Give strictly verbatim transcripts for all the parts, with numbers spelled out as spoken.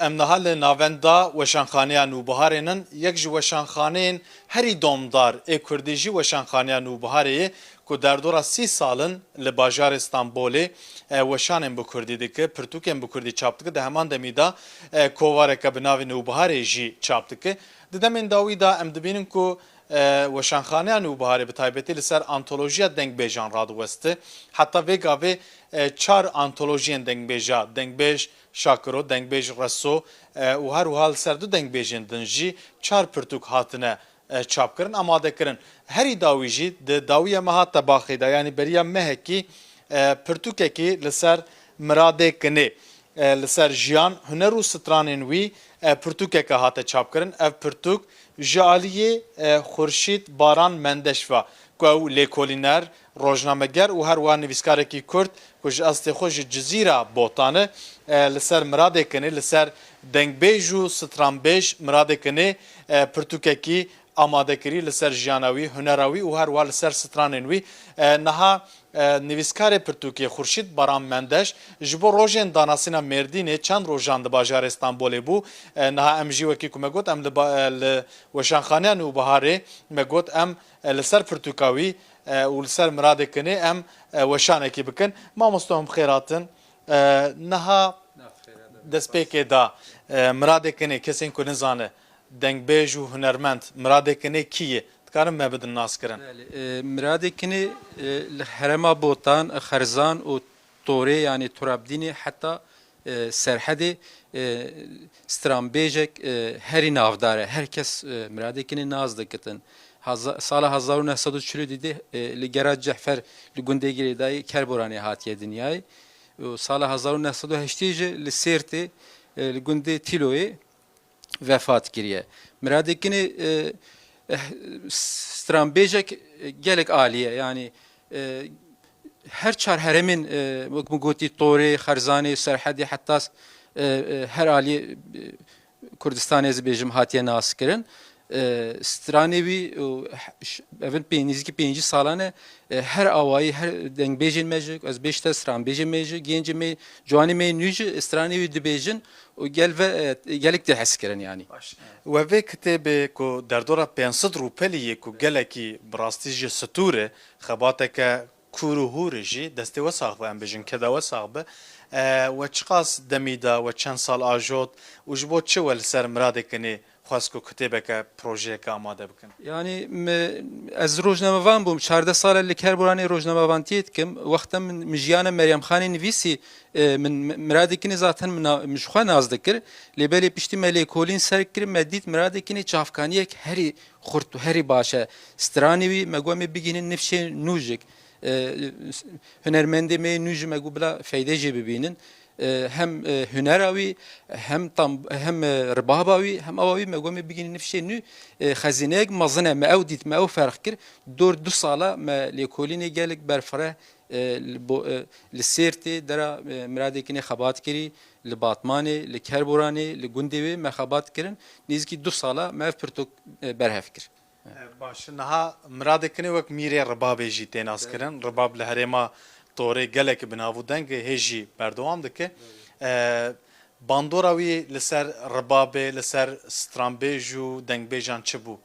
Em niha li navenda Weşanxaneya Nûbiharê nin. Yek ji weşanxaneyên herî domdar ê Kurdî jî Weşanxaneya Nûbiharê ye, ku derdora sî sal in li bajarê Stenbolê, e, weşanên bi Kurdî dike, pirtûkên bi Kurdî çap dike. Di heman demî de, e, kovareke bi navê Nûbiharê jî çap dike. Di demên dawî de em dibînin ku, e, Weşanxaneya Nûbiharê bi taybetî li ser antolojiya dengbêjan radiweste. Heta vê gavê, e, çar antolojiyên dengbêja, dengbêj Şakiro, dengbêj Reso, e, û her wiha li ser du dengbêjên din jî çar pirtûk hatine, e, çapkirin, amadekirin. Herî dawî jî di dawiya meha Tebaxê de, yanî beriya mehekî, e, pirtûkekî li ser Miradê Kinê, e, li ser jiyan, huner û stranên wî, e, pirtûkeke hate çapkirin. Ev pirtûk ji aliyê, e, Xurşîd Baran Mendeş ve, ku ew lêkolîner, rojnameger û her wiha nivîskarekî Kurd, ku ji eslê xwe ji Cizîra Botan e, e, li ser Miradê Kinê, li ser dengbêj û stranbêj Miradê Kinê, e, pirtûkekî amade kirî li ser jiyana wî, hunera wî û her wiha li ser stranên wî. E, niha, e, nivîskarê pirtûkê Xurşîd Baran Mendeş ji bo rojên danasîna Mêrdînê çend rojan di bajarê Stenbolê bû. E, niha em jî wekî ku me got, em li ba-, e, li Weşanxaneya Nûbiharê me got, em, e, li ser pirtûka wî, e, û li ser Miradê Kinê em, e, weşanekî bikin. Mamoste, hûn bi xêr hatin. E, niha destpêkê da, e, Miradê Kinê, kesên ku nizane, dengbêj û hunermend, Miradê Kinê kî ye? Dikarin me bidin naskirin? Belê, e, Miradê Kinê, e, li herêma Botan, Xerzan û Torê, yanî Turabdînê heta, e, Serhedê, e, stranbêjek, e, herî navdar e. Her kes, e, Miradê Kinê nas dikitin. Haza-, sala hezar û neh sed û çil û dîdê, e, li Gera Cehfer li gundê Girêdayê Kerboranê hatiye dinyayê. Û sala hezar û neh sed û heştê jî li Sêrtê, e, li gundê Tîloyê vefat kiriye. Miradê Kinê, e, eh, stranbêjek, e, gelek alî ye. Yanî, e, her çar herêmên, e, wek min gotî, Torê, Xerzanê, Serhedê, heta, e, e, her alî, e, Kurdistanê ez bêjim hatiye naskirin. E, stranê wî, û, ş-, evin pê-, nêzîkî pêncî salan e, e, her awayî, her dengbêjên me jî, ez bêjte stranbêjên me jî, gencê me, ciwanê me nû jî stranê wî dibêjin û gel ve, e, gelek tê hezkirin yanî. Baş. We vê kitêbê ku derdora pênc sed rûpelî ye ku gelekî bi rastî jî stûr e, xebateke kûr û hûr e jî, destê we sax be, em bêjin keda we sax be. E, we çiqas demî da, we çend sal ajot û ji bo çi we li ser Miradê Kinê xwest ku kitêbeke, projeyeke amade bikin? Yanî, me, ez rojnamevan bûm, çardeh sal e li Kerboranê rojnamevantiyê dikim. Wexta min, min jiyana Meryem Xanê nivîsî, e, min, min Miradê Kinê zaten min na-, min ji xwe nas dikir. Lê belê piştî me lêkolîn ser kir, me dît Miradê Kinê çavkaniyek herî xurt û herî baş e. Stranê wî me got em ê bigihînin nifşê nû jî. E, hunermendê me yê nû jî me got bila feyde jê bibînin. E, hem, e, hunera wî, hem tam, hem, e, ribaba wî, hem awa wî me got em ê bigihînin nifşê nû, e, xezîneyek mezin e. Me ew dît, me ew ferq kir. Dor du sala me lêkolînê gelek berfireh, e, li bo-, e, li Sêrtê dera, e, Miradê Kinê xebat kirî, li Batmanê, li Kerboranê, li gundê wê me xebat kirin. Nêzîkî du sala me ev pirtûk, e, berhev kir. E, baş, niha Miradê Kinê wek mîrê ribabê jî tê naskirin. Ribab li herêma Torê gelekî bi nav û deng e, hê jî berdewam dike. E, bandora wî li ser ribabê, li ser stranbêj û dengbêjan çi bû?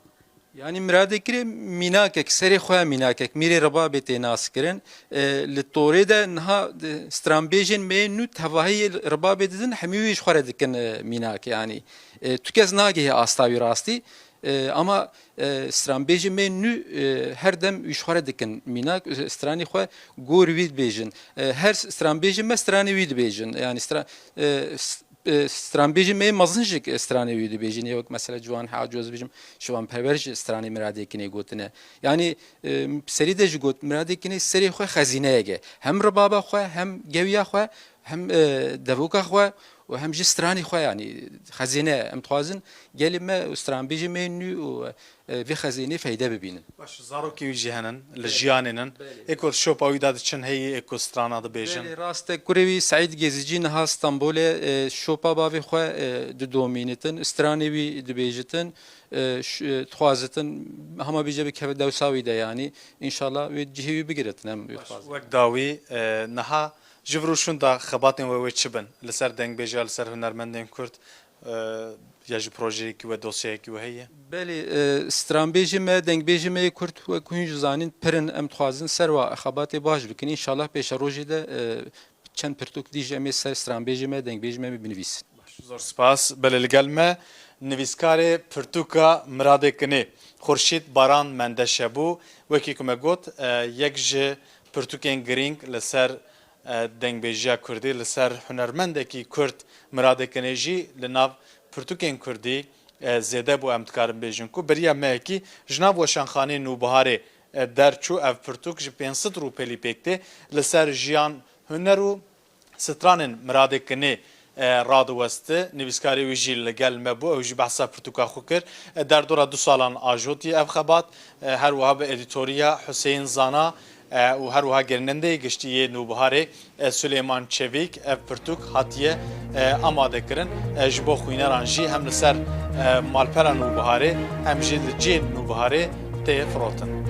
Yanî Miradê Kinê mînakek, serê xwe mînakek, mîrê ribabê tê naskirin. E, li Torê de niha, e, stranbêjên me yê nû tevahî yê ribabê didin, hemî wî ji xwe re dikin, e, mînak. Yanî, e, tu kes nagihê asta wî rastî. E, ama, e, stranbêjê me nû, e, her dem wî ji xwe re dikin mînak, e, stranê xwe gor wî dibêjin. E, her stranbêjê me stranê wî dibêjin. Yanî stra-, e, s-, e, stranbêjê me mezin jî stranê wî dibêjin. Ê wek mesela Ciwan Haco ez bêjim, Şivan Perwer jî stranê Miradê Kinê gotine. Yanî, e, serî de jî got, Miradê Kinê serê xwe xezîneyek e. Hem ribaba xwe, hem gewiya xwe, hem, e, devoka xwe û hem jî stranê xwe, yanî xezîne. Em dixwazin gelê me û stranbêjê me nû û, e, vê xezînê feyde bibînin. Baş, zarokê wî jî henin, li jiyanê nin. Belê. Ê ku şopa wî de diçin heyî, ê ku strana dibêjin. Belê, rast e. Kurê wî Seîd Gezicî niha Stenbolê, e, şopa bavê xwe, e, didomînitin, stranê wî dibêjitin, e, ş-, e, dixwazitin, hema bîje bikeve dewsa wî de, yanî. Înşallah wê cihê wî bigiritin, em wê dixwazin. Wek dawî, e, niha Ji vir û şûnda xebatên we wê çi bin? Li ser dengbêjiya, li ser hunermendên Kurd, e, ya jî projeyekî we, dosyayekî we heye? Belê, e, stranbêjê me, dengbêjê me yê Kurd, wek hûn jî zanîn, pir in, em dixwazin serwa xebatê baş bikin. Înşallah pêşerojê de, e, çend pirtûk dî jî em ê ser stranbêjê me, dengbêjê me binivîsin. Baş, zor spas. Belê, li gel me nivîskarê pirtûka Miradê Kinê, Xurşîd Baran Mendeşe bû. Wekî ku me got, e, yek ji pirtûkên girîng li ser, e, dengbêjiya kurdî, li ser hunermendekî kurd Miradê Kinê jî li nav pirtûkên kurdî, e, zêde bû, em dikarin bêjin ku beriya mehekî ji nav Weşanxaneyê Nûbiharê, e, derçû. Ev pirtûk ji pênc sed rûpelî pêk tê. Li ser jiyan, huner û stranên Miradê Kinê, e, radiwesti. Nivîskarê wî jî li gel me bû, ew jî behsa pirtûka xwe kir. E, derdora du salan ajotî ev xebat. E, her wiha bi edîtoriya Huseyîn Zana, e, û her wiha gerînendeyê giştî yê Nûbiharê, e, Suleyman Çevîk, ev pirtûk hatiye, e, amade kirin. E, ji bo xwîneran jî hem li ser, e, malpera Nûbiharê hem jî li cihê Nûbiharê tê firotin.